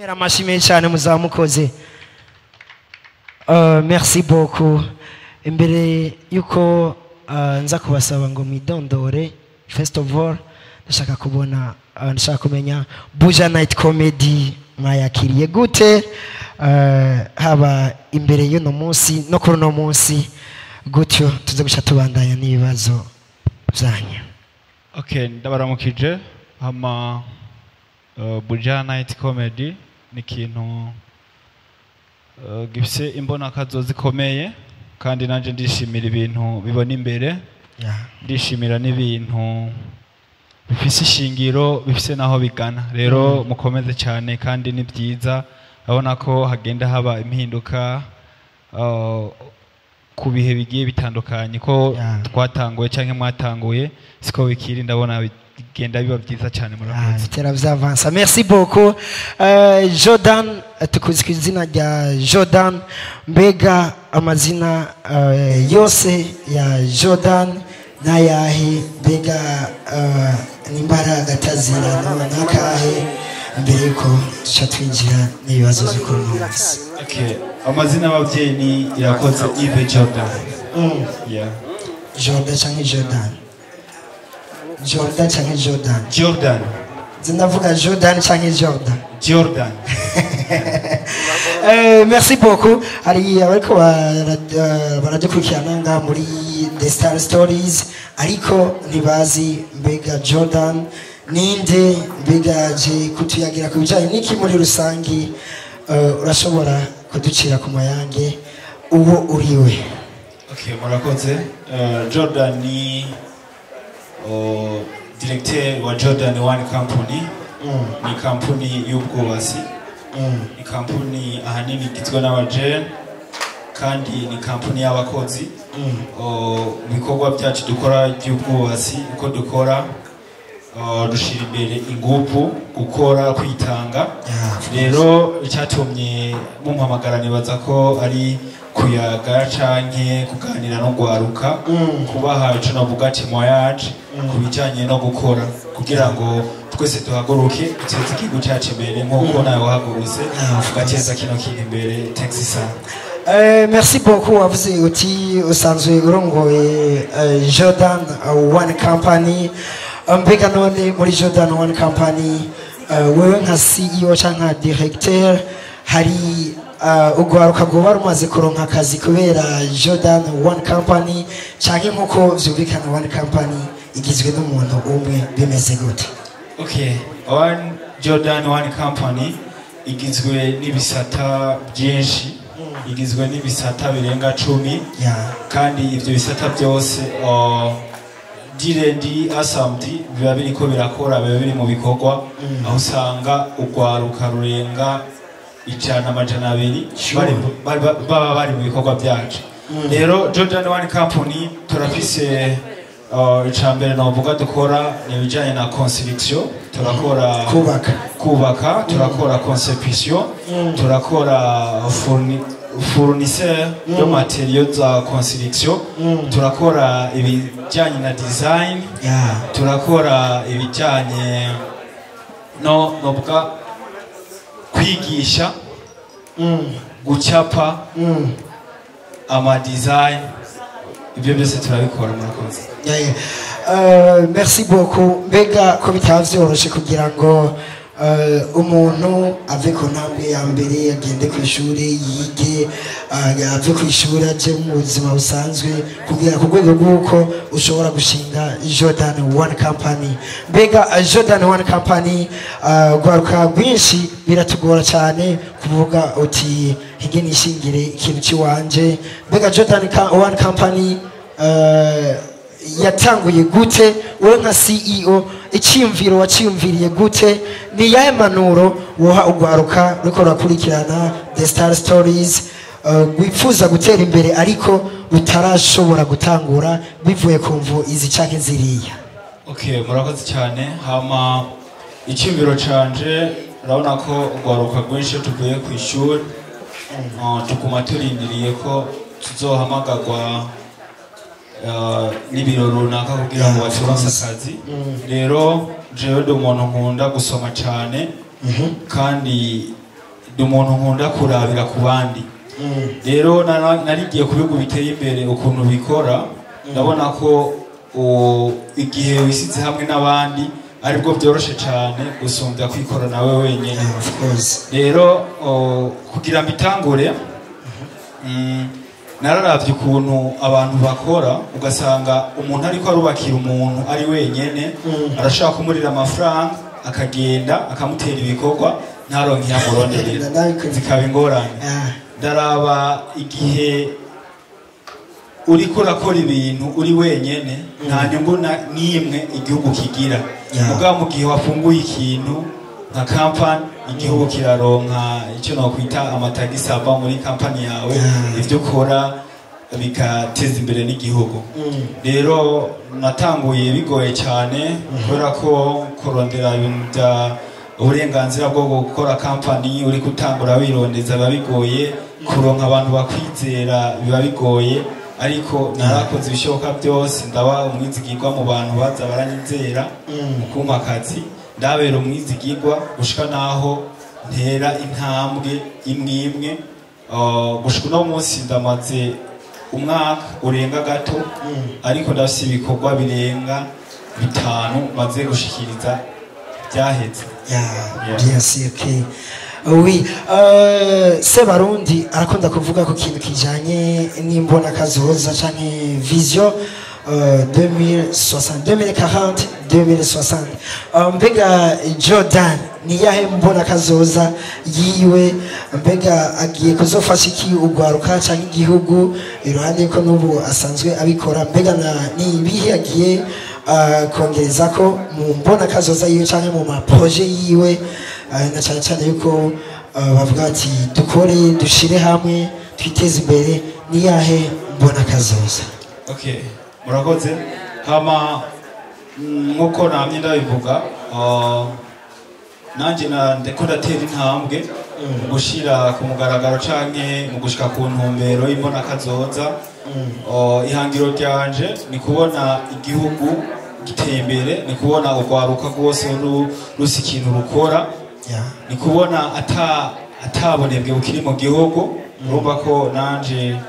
Amashyi menshi cyane muzamukoze. Merci beaucoup. Imbere yuko nza kubasaba ngo mwidondore, first of all ndashaka kubona, ndashaka kumenya Buja Night Comedy mwayakiriye gute, haba imbere y'uno munsi no kuri uno munsi, gutyo tuze guca tubandanya n'ibibazo byanyu. Okay, ndabaramukije. Hama Buja Night Comedy ni ikintu gifise imbonakazo zikomeye, kandi nanje ndishimira ibintu bibona imbere, ndishimira n'ibintu bifise ishingiro, bifise naho bigana. Rero mukomeze cyane, kandi ni byiza, urabona ko hagenda haba impinduka ku bihe bigiye bitandukanye ko twatanguye cyangwa mwatanguye siko bikiri. Ndabona bigenda biba byiza cyane. Murakoze. Bitera vyavansa. Merci beaucoup. Jordan, tukuzi ku izina rya Jordan. Mbega amazina yose ya Jordan n'ayahe? Mbega nimba ari agatazirano n'akahe, mbere yuko duca twinjira n'ibibazo vyo kuri uno munsi? Okay, amazina y'ababyeyi ni Irakoze Yves Jordan. Yeah. Jordan canke Jordan? Jordan canke Jordan? Jordan. Nzi ndavuga Jordan canke Jordan? Jordan. Merci beaucoup. Hari abariko baradukurikirana ngaha muri The Star Stories, ariko ntibazi mbega Jordan ninde, mbega aje kutuyagira ku bijanye n'iki muri rusangi. Urashobora kuducira ku mayange uwo uriwe? Okay, murakoze. Jordan ni directeur wa Jordan One Company. Ni kampuni y'ubwubatsi. Ni kampuni ahanini igizwe n'abajene, kandi ni kampuni y'abakozi. Mu bikorwa byacu dukora by'ubwubatsi, uko dukora, dushira imbere ingufu, gukora, kwitanga. Rero icyatumye mumpamagara, nibaza ko ari kuyaga canke kuganira no gwaruka, kubaha ico navuga témoignage ku bijanye no gukora, kugira ngo twese duhaguruke duteze igihugu cyacu imbere, nk'uko nawe wahagurutse ugateza kino kintu imbere. Thanks sana. Merci beaucoup. Wavuze uti usanzwe urongoye Jordan One Company. Mbega none muri Jordan One Company, wewe nka CEO canke nka directeur, hari ugwaruka rwoba rumaze kuronka akazi kubera Jordan One Company, canke nkuko vyumvikana One Company igizwe n'umuntu umwe, bimeze gute? Okay, One Jordan One Company igizwe n'ibisata byinshi, igizwe n'ibisata birenga 10, kandi ivyo bisata byose du lundi à samedi biba biriko birakora, biba biri mu bikorwa, aho usanga urwaruka rurenga 100, 200 baba bari mu bikorwa byacu. Rero Jordan One Company turafise, icambere novuga dukora ni ibijanye na construction. Turakora Kubaka. Kubaka, turakora conception, turakora fournisseur de matériaux za construction, turakora ibijyanye na design, turakora ibijyanye no novuga kwigisha gucapa ama design. Ibyo byose turabikora. Murakoze. Yeah. Merci beaucoup. Mbega ko bitaba vyoroshe kugira ngo umuntu ave ku ntambwe ya mbere, agende ku ishuri yige, ave ku ishuri aje mu buzima busanzwe, kugera ku rwego rw'uko ushobora gushinga Jordan One Company, mbega Jordan One Company, rwaruka rwinshi biratugora cyane kuvuga uti hige nishingire ikintu cy'iwanje. Mbega Jordan One Company yatanguye gute? Wowe nka CEO, icyiyumviro waciyumviriye gute? Ni yahe manuro woha urwaruka ruriko rurakurikirana The Star Stories, rwifuza gutera imbere ariko rutarashobora gutangura bivuye ku mvu izi canke ziriya? Okay, murakoze cyane. Hama icyumviro canje, urabona ko urwaruka rwinshi iyo tuvuye ku ishuri, tuguma turindiriye ko tuzohamagarwa n'ibiro runaka kugira ngo baturonse akazi. Rero jewe ndi umuntu nkunda gusoma cyane, kandi Ndi umuntu nkunda kurabira ku bandi. Rero narigiye ku bihugu biteye imbere ukuntu bikora, ndabona ko igihe wisize hamwe n'abandi aribwo byoroshe cyane gusumbya kwikora nawe wenyine. Yeah, of course. Rero kugira mbitangure, nararavye ukuntu abantu bakora, ugasanga umuntu ariko arubakira umuntu ari wenyene, arashaka kumurira amafaranga, akagenda akamutera ibikorwa, ntaronke iyo amuronderera, zikaba ingorane. Ndaraba igihe uriko urakora ibintu uri wenyene, nta nyungu n'imwe igihugu kigira. Mugabo mu gihe wafunguye ikintu nka kampani, igihugu kiraronka icyo nokwita amatagisi ava muri kampani yawe, ivyo ukora bigateza imbere n'igihugu. Rero natanguye bigoye cyane, kubera ko kurondera ibintu bya uburenganzira bwo gukora kampani uri gutangura wirondeza biba bigoye, kuronka abantu bakwizera biba bigoye, ariko narakoze ibishoboka byose, ndaba umwizigirwa mu bantu baza baranyizera mu kumpa akazi, ndabera umwizigirwa gushika naho ntera intambwe imwe imwe. Gushika uno munsi ndamaze umwaka urenga gato, ariko ndafise ibikorwa birenga 5 maze gushikiriza byaheze. Yeah, bien sûr que oui. Sebarundi arakunda kuvuga ku kintu kijanye n'imbona kazoza canke vision 2060, 2040, 2060. Mbega Jordan ni yahe mbona kazoza yiwe? Mbega agiye kuzofasha iki ugwaruka canke igihugu iruhande ko n'ubu asanzwe abikora? Mbega ni ibihe agiye kongereza ko mu mbona kazoza yiwe canke mu ma projet yiwe, na cyane cyane yuko bavuga ati dukore, dushire hamwe, twiteze imbere? Ni yahe mbona kazoza? Okay, murakoze. Hama nkuko namye ndabivuga, nanje ndiko ndatera intambwe mu gushira ku mugaragaro canke mu gushika ku ntumbero y'imbona kazoza. Ihangiro ryanje ni kubona igihugu giteye imbere, ni kubona urwaruka rwose rusi ikintu rukora, ni kubona atabonebwe bukiri mu gihugu. Urumva ko nanje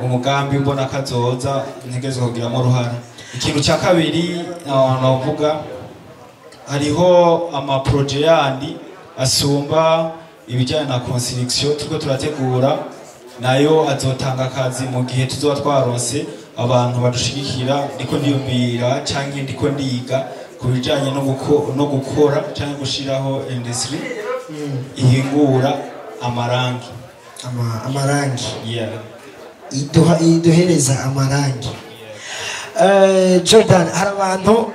umugambi mbona kazoza ntegerezwa kugiramo uruhara. Ikintu cya kabiri navuga, hariho amaproje yandi asumba ibijyanye na construction turiko turategura, nayo azotanga akazi mu gihe tuzoba twaronse abantu badushigikira. Ndiko ndiyumvira canke ndiko ndiga ku bijanye no gukora canke gushiraho industry ihingura amarangi. Amarangi. Iduhereza amarangi. Jordan, hari abantu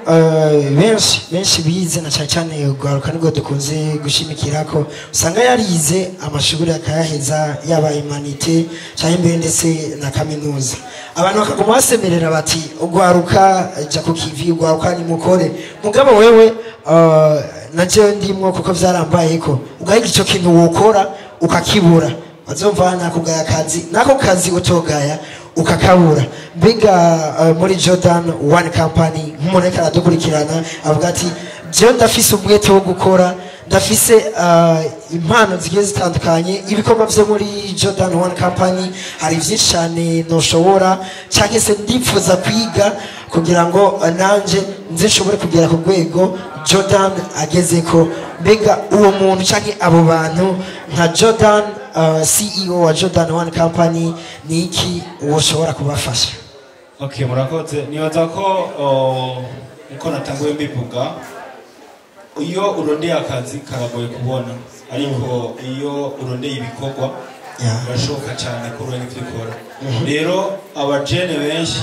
benshi benshi bize, na cyane cyane urwaruka nibwo dukunze gushimikira, ko usanga yarize amashuri akayaheza, yaba humanités cyangwa imbere ndetse na kaminuza, abantu bakaguma basemerera bati urwaruka jya ku kivi, urwaruka nimukore. Mugabo wewe, na jewe ndimwo kuko vyarambaye ko ugahiga ico kintu wokora ukakibura, bazumva nakugaya akazi, nako kazi utogaya ukakabura. Mbega muri Jordan One Company, nk'umuntu ariko aradukurikirana avuga ati jewe ndafise umwete wo gukora, ndafise impano zigiye zitandukanye, ibikorwa vyo muri Jordan One Company hari vyinshi cyane noshobora, cyangwa se ndipfuza kwiga kugira ngo nanje nze nshobore kugera ku rwego Jordan agezeko. Mbega uwo muntu canke abo bantu, nka Jordan, CEO wa Jordan One Company, ni iki woshobora kubafasha? Okay, murakoze. Nibaza ko nkuko natanguye mbivuga, iyo urondeye akazi karagoye kubona, ariko iyo urondeye ibikorwa birashoboka cyane ko uronka ivyo ukora. Rero abajene benshi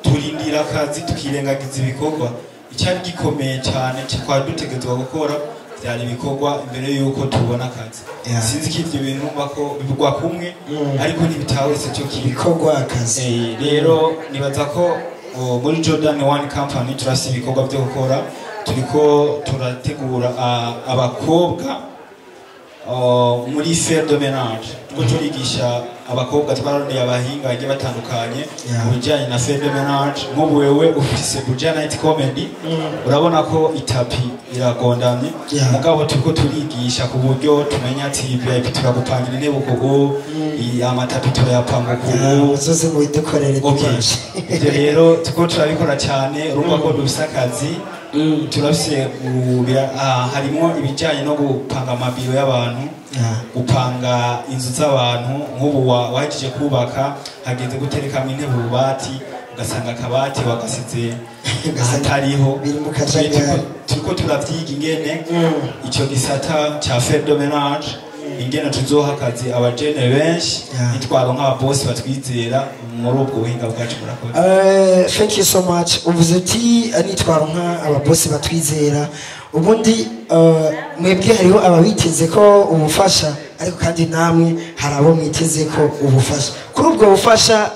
turindira akazi tukirengagiza ibikorwa. Icyari gikomeye cyane twari dutegerezwa gukora byari ibikorwa imbere y'uko tubona akazi. Sinzi ko ivyo bintu numva ko bivugwa kumwe, ariko ntibitahuretse cyo kimwe. Ibikorwa, akazi. Rero nibaza ko muri Jordan One Company turafise ibikorwa byo gukora, turiko turategura abakobwa. Muri femme de ménage tuko turigisha abakobwa, twarondeye abahinga bagiye batandukanye mu bijyanye na femme de ménage. Nk'ubu wewe ufise Buja Night Comedy, urabona ko itapi iragondamye, mugabo turiko turigisha ku buryo tumenya ati VIP turagupangira intebe ukugu, amatapi turayapanga ukugu. Muzoze mubidukorere. Okay. Dimanche. Ibyo rero turiko turabikora cyane. Urumva ko dufise akazi, turafise harimo ibijyanye no gupanga amabiro y'abantu, gupanga inzu z'abantu. Nk'ubu wahejeje kubaka, hageze guterekamo intebe, ububati, ugasanga akabati wagasize ahatariho. Biri mu kajagari. Turiko turavyiga ingene ico gisata ca femme de ménage, ingene tuzoha akazi abajene benshi, nitwaronka ababosi batwizera muri ubwo buhinga bwacu. Murakoze. Thank you so much. Uvuze uti nitwaronka ababosi batwizera. Ubundi mwebwe hariho ababiteze ko ubufasha, ariko kandi namwe hari abo mwiteze ko ubufasha. Kuri ubwo bufasha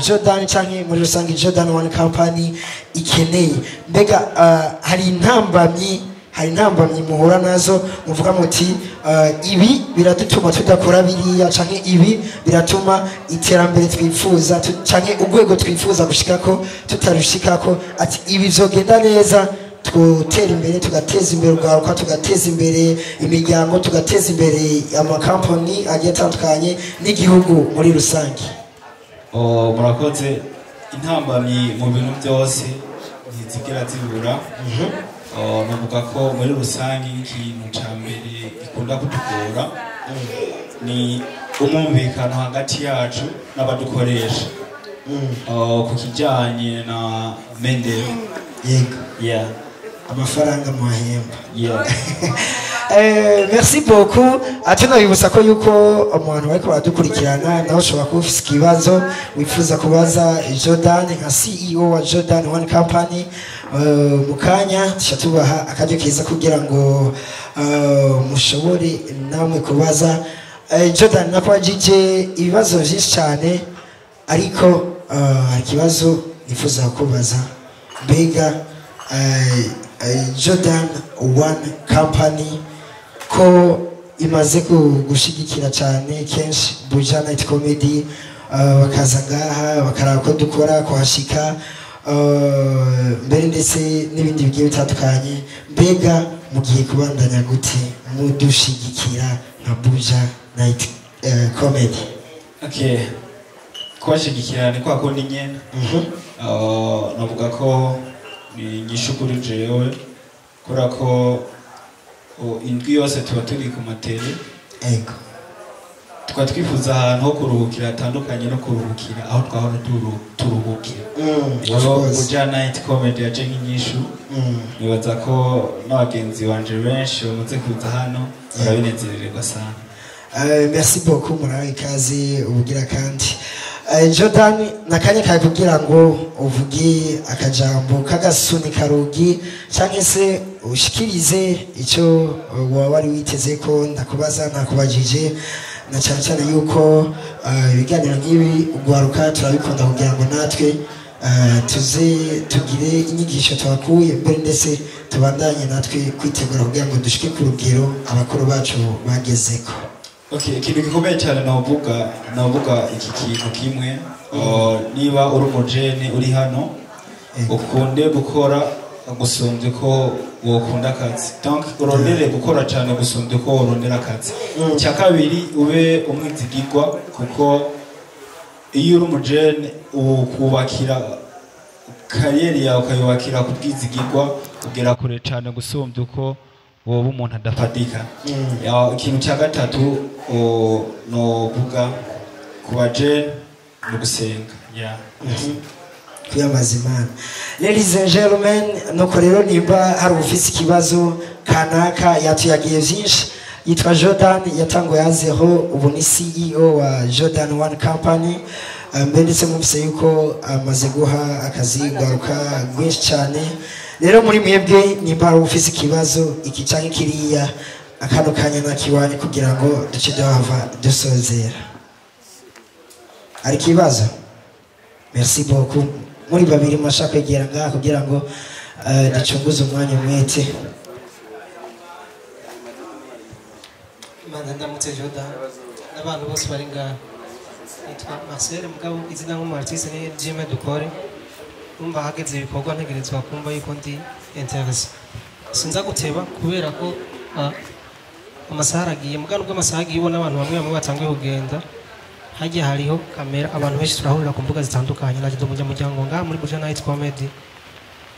Jordan canke muri rusange Jordan One Company ikeneye, mbega hari intambamyi muhura nazo muvuga muti ibi biradutuma tudakora biriya, canke ibi biratuma iterambere twifuza canke urwego twifuza gushikako tutarushikako, ati ibi vyogenda neza twotera imbere, tugateza imbere urwaruka, tugateza imbere imiryango, tugateza imbere amakampani agiye atandukanye n'igihugu muri rusange? Oh, murakoze. Intambamyi mu bintu byose ntizigera zibura. Oh, navuga ko muri rusange ikintu ca mbere gikunda kutugora ni umwumvikano hagati yacu n'abadukoresha. Oh, ku kijyanye na mendero. Yeah. Amafaranga muhemba. Yeah. Merci beaucoup. Ati nabibutsa ko yuko umuntu bariko baradukurikirana nawe ushobora kuba ufise ikibazo wifuza kubaza Jordan nka CEO wa Jordan One Company. Mu kanya tuca tubaha akaryo keza kugira ngo mushobore namwe kubaza. Jordan, nakwajije ibibazo vyinshi cyane, ariko hari ikibazo nifuza kubaza. Mbega Jordan One Company ko imaze gushigikira cyane kenshi Buja Night Comedy, bakaza ngaha bakaraba ko dukora kuhashika, mbere ndetse n'ibindi bigiye bitandukanye, mbega mugiye kubandanya gute mudushigikira nka Buja Night Comedy? Okay, kubashigikira ni kwa kundi nyene. Navuga ko ni inyishu kuri jewe, kubera ko indwi yose tuba turi ku matele, tukaba twifuza ahantu ho kuruhukira hatandukanye no kuruhukira aho twahora turuhukira. Of Rero course. Buja Night Comedy yaje nk'inyishu. Nibaza ko n'abagenzi banje benshi bamaze kuza hano barabinezererwa sana. Merci beaucoup, murabe ikaze ubugira kandi. Jordan, nakanya kawe kugira ngo uvuge akajambo k'agasuni karugi canke se ushikirize icyo waba wari witeze ko ndakubaza nakubajije, na cyane cyane yuko ibiganiro nk'ibi ugwaruka turabikunda kugira ngo natwe tuze tugire inyigisho twakuye, mbere ndetse tubandanye natwe kwitegura kugira ngo dushike ku rugero abakuru bacu bagezeko. Okay, ikintu gikomeye cyane navuga iki kintu kimwe. Niba uri umujene uri hano, ukunde gukora gusumbya uko wokunda akazi, donc urondere gukora cyane gusumbya uko worondera akazi. Icya kabiri, ube umwizigirwa, kuko iyo uri umujene ukubakira carrière yawe, ukayubakira ku bwizigirwa, ugera kure cyane gusumbya uko woba umuntu adafatika. Ya, ikintu cya gatatu novuga ku bajene ni ugusenga, yeah. Kwiyambaza Imana. Ladies and gentlemen, nuko rero nimba hari ufise ikibazo kanaka, yatuyagiye vyinshi. Yitwa Jordan, yatanguye à zéro, ubu ni CEO wa Jordan One Company. Mbere ndetse mwumvise yuko amaze guha akazi garuka rwinshi cyane. Rero muri mwebwe nimba hari ufise ikibazo iki canke kiriya, akano kanya nakiwanye kugira ngo duce duhava dusozera. Hari ikibazo? Merci beaucoup. Muri babiri mwashaka kwegera ngaha kugira ngo ducunguze umwanya umwete. Manza ndamutse Jordan n'abantu bose bari ngaha. Nitwa Marcel, mugabo izina nk'umu artiste ni Jimmy Dukore. Umva, hageze ibikorwa ntegerezwa kumva yuko ndi intéressé. Sinza guteba kubera ko amasaha aragiye, mugabo nubwo amasaha agiye, ubona abantu bamwe bamwe batanguye kugenda. Hagiye hariho kamera, abantu benshi turahurira ku mbuga zitandukanye. Naje ndi umunyamuryango ngaha muri Buja Night Comedy.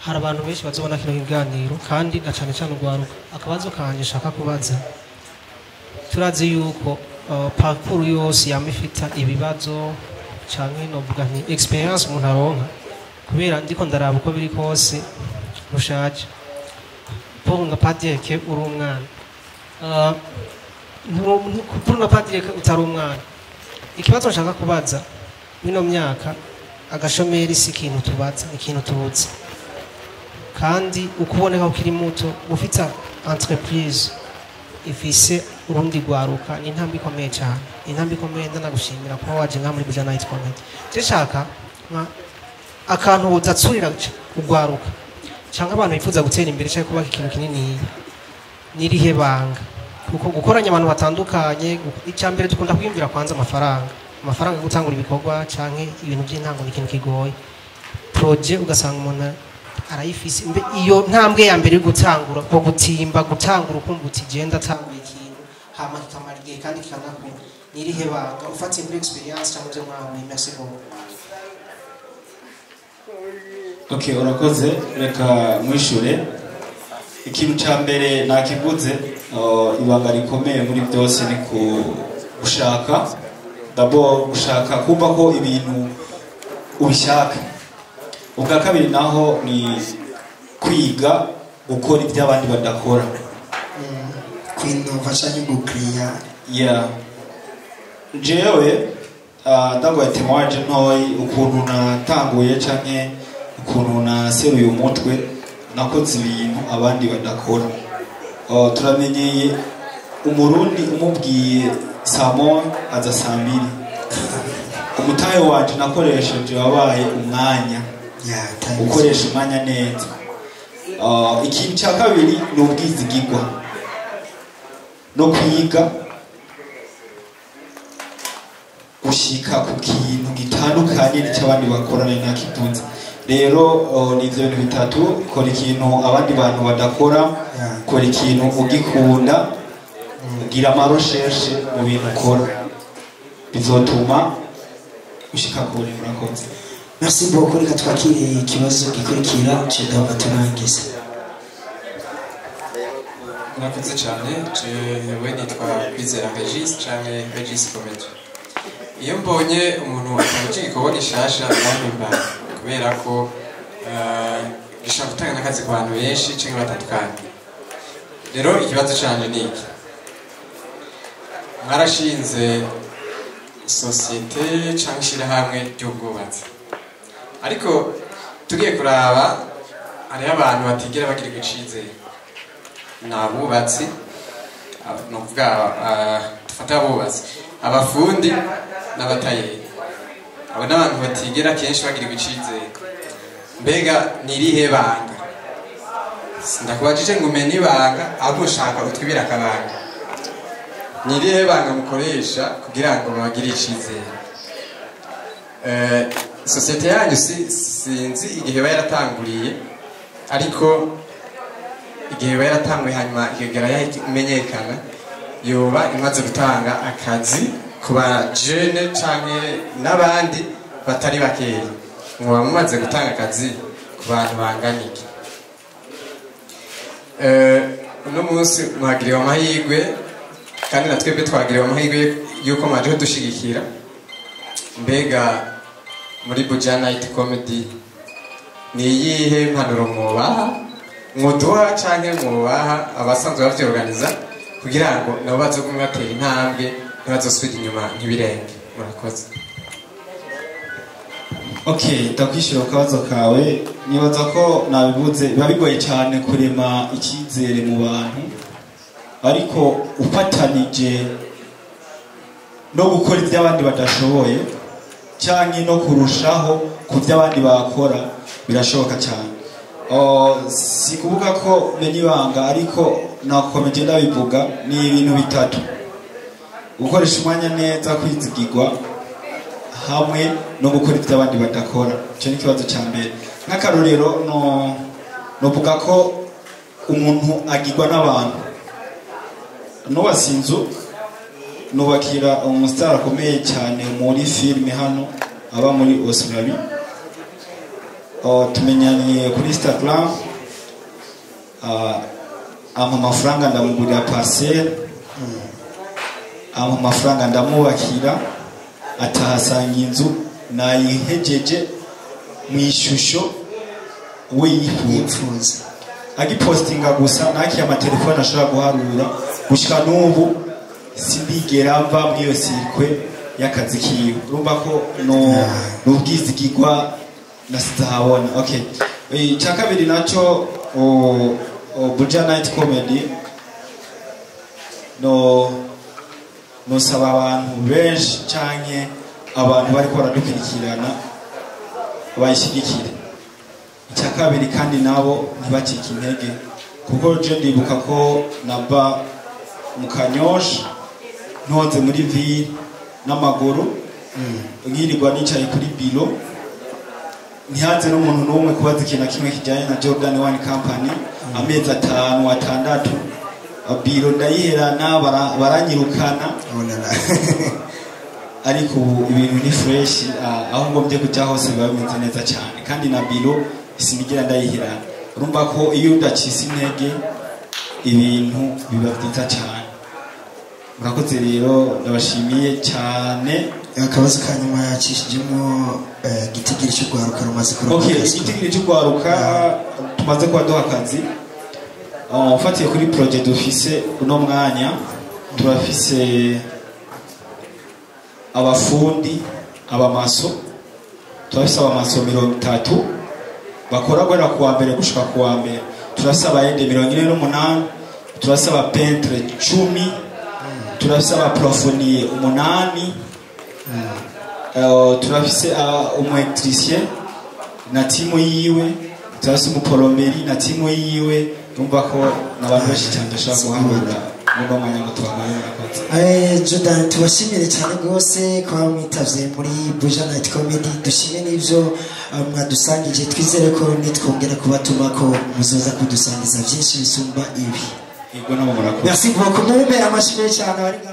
Hari abantu benshi bazobona kino kiganiro, kandi na cane cane urwaruka. Akabazo kanje nshaka kubaza: turazi yuko parcours yose yama ifita ibibazo canke novuga nti expérience umuntu aronka, kubera ndiko ndaraba uko biri kose ntushaje, pour ne pas dire que uri umwana. Pour ne pas dire que utari umwana. Ikibazo nshaka kubaza: mino myaka agashomeri si ikintu tubaza, ni ikintu tuzi, kandi ukuboneka ukiri muto ufite entreprise ifise urundi rwaruka ni intambwe ikomeye cyane, ni intambwe ikomeye. Ndanagushimira kuba waje nka muri Buja Night Comedy. Je nshaka nka akantu wodatsurira urwaruka cyangwa abantu bifuza gutera imbere cyangwa kubaka ikintu kinini, nirihe banga? Kuko gukoranya abantu batandukanye, icya mbere dukunda kwiyumvira kwanza amafaranga, amafaranga yo gutangura ibikorwa canke ibintu by'intango ni ikintu kigoye. Projet ugasanga umuntu arayifise. Mbe iyo ntambwe ya mbere yo gutangura ko gutimba, gutangura ukumva uti genda atangura ikintu, hama kikamara igihe kandi kikanakura, nirihe banga ufatiye kuri expérience cyangwa ibyo mwahuye? Merci beaucoup. Okay, urakoze. Reka mwishure. Ikintu cya mbere nakivuze, ibanga rikomeye muri byose ni ku gushaka d'abord, gushaka kumva ko ibintu ubishaka. Ubwa kabiri naho ni kwiga gukora ibyo abandi badakora. Kwinova canke gukiriya. Yeah, jewe ndaguhaye témoignage ntoyi ukuntu natanguye canke ukuntu naseruye umutwe. Nakoze ibintu abandi badakora. Turamenyeye umurundi umubwiye saa moya aza saa mbiri. Umutahe wanje nakoresheje wabaye umwanya. Yeah, time. Ukoresha umwanya neza. Ikintu cya kabiri ni ubwizigirwa no kwiga gushika ku kintu gitandukanye n'icy'abandi bakorana. Nakitunze rero, ni ivyo bintu bitatu: kora ikintu abandi bantu badakora, kora ikintu ugikunda, gira ama recherches mu bintu ukora, bizotuma ushika kure. Murakoze. Merci beaucoup. Reka twakire ikibazo gikurikira, cedava turangiza. Murakoze cyane. Jewe nitwa Kwizera Regis canke Regis Comedy. Iyo mbonye umuntu atanguje igikorwa gishasha birampimbara, kubera ko gishobora gutanga n'akazi ku bantu benshi canke batandukanye. Rero ikibazo canje ni iki: mwarashinze sosiyete canke ishirahamwe ry'ubwubatsi, ariko tugiye kuraba hariho abantu batigera bagirirwa icizere, ni abubatsi, ni ukuvuga dufate abubatsi, abafundi n'abatayeri. Abo ni abantu batigera kenshi bagirirwa icizere. Mbega ni irihe banga? Ndakubajije ngo umenye ibanga, ahubwo ushaka utwibira akabanga. Ni irihe banga mukoresha kugira ngo babagire icizere? Sosiyete yanyu sinzi igihe iba yaratanguriye, ariko igihe iba yaratanguye hanyuma ikagera imenyekana, yoba imaze gutanga akazi ku ba jeunes canke n'abandi batari bakeya. Muba mumaze gutanga akazi ku bantu bangana iki? Uno munsi mwagiriwe amahirwe, kandi na twebwe twagiriwe amahirwe y'uko mwaje kudushigikira. Mbega muri Buja Night Comedy ni iyihe mpanuro mwobaha, mwoduha canke mwobaha abasanzwe bavyorganiza, kugira ngo nabo bazogume batera intambwe, ntibazosubira inyuma nk'ibirenge? Murakoze. Okay, ndakwishyura ku kabazo kawe. Nibaza ko nabivuze, biba bigoye cyane kurema icyizere mu bantu, ariko ufatanije no gukora ibyo abandi badashoboye cyangwa no kurushaho ku byo abandi bakora, birashoboka cyane. Si kuvuga ko menya ibanga, ariko nakomeje ndabivuga, ni ibintu bitatu. Gukoresha umwanya neza, kwizigirwa hamwe no gukora ibyo abandi badakora, icyo ni ikibazo cya mbere. Nk'akarorero, novuga ko umuntu agirwa n'abantu. Nubatse inzu, nubakira umusitari akomeye cyane muri filime hano, aba muri Australia. Tumenyanye kuri Instagram, ampa amafaranga ndamugurira parcelle, ampa amafaranga ndamwubakira, atahasanga inzu nayihejeje mu ishusho we yifuza. Agipostinga gusa nakiye amatelefone ashobora guharura. Gushika n'ubu sindigera mva muri iyo circuit y'akazi kiwe. Urumva ko no n'ubwizigirwa nasizahabona. Okay, icya kabiri nacyo, Buja Night Comedy, no nosaba abantu benshi canke abantu bariko baradukurikirana bayishyigikire. Icya kabiri kandi, nabo ntibacike intege, kuko je ndibuka ko nava mu Kanyosha ntonze muri ville n'amaguru, nkirirwa nicaye kuri biro, ntihaze n'umuntu n'umwe kubaza ikintu na kimwe kijyanye na Jordan One Company. Amezi 5, 6, biro ndayiherana, baranyirukana. Oh la la. Ariko ubu ibintu ni fresh, aho ngombye kujya hose biba bimeze neza cyane, kandi na biro sinigira ndayiherana. Urumva ko iyo udacitse intege ibintu biba byiza cyane. Murakoze rero, ndabashimiye cyane. Akabazo ka nyuma yacishijemo, igitigiri cy'urwaruka rumaze kuronka akazi. Igitigiri cy'urwaruka tumaze kuba duha akazi, ufatiye kuri projet dufise uno mwanya, turafise abafundi, abamaso. Turafise abamaso 30 bakora guhera ku wa mbere gushika ku wa mbere. Turafise abayede 48, turafise abapeintre 10, turafise abaplafonnier 8, turafise umuélectricien na timu yiwe, turafise umuplombier na timu yiwe. Urumva ko n'abantu benshi cyane bashobora guharura muri uno mwanya ngo tubagore. Murakoze. Jordan, tubashimire cyane rwose kuba mwitavye muri Buja Night Comedy. Dushime n'ivyo mwadusangije. Twizere ko nitwongera kubatuma ko muzoza kudusangiza byinshi bisumba ibi. Yego, nabo murakoze. Merci beaucoup. Mumpe amashimwe cyane abari ngaho.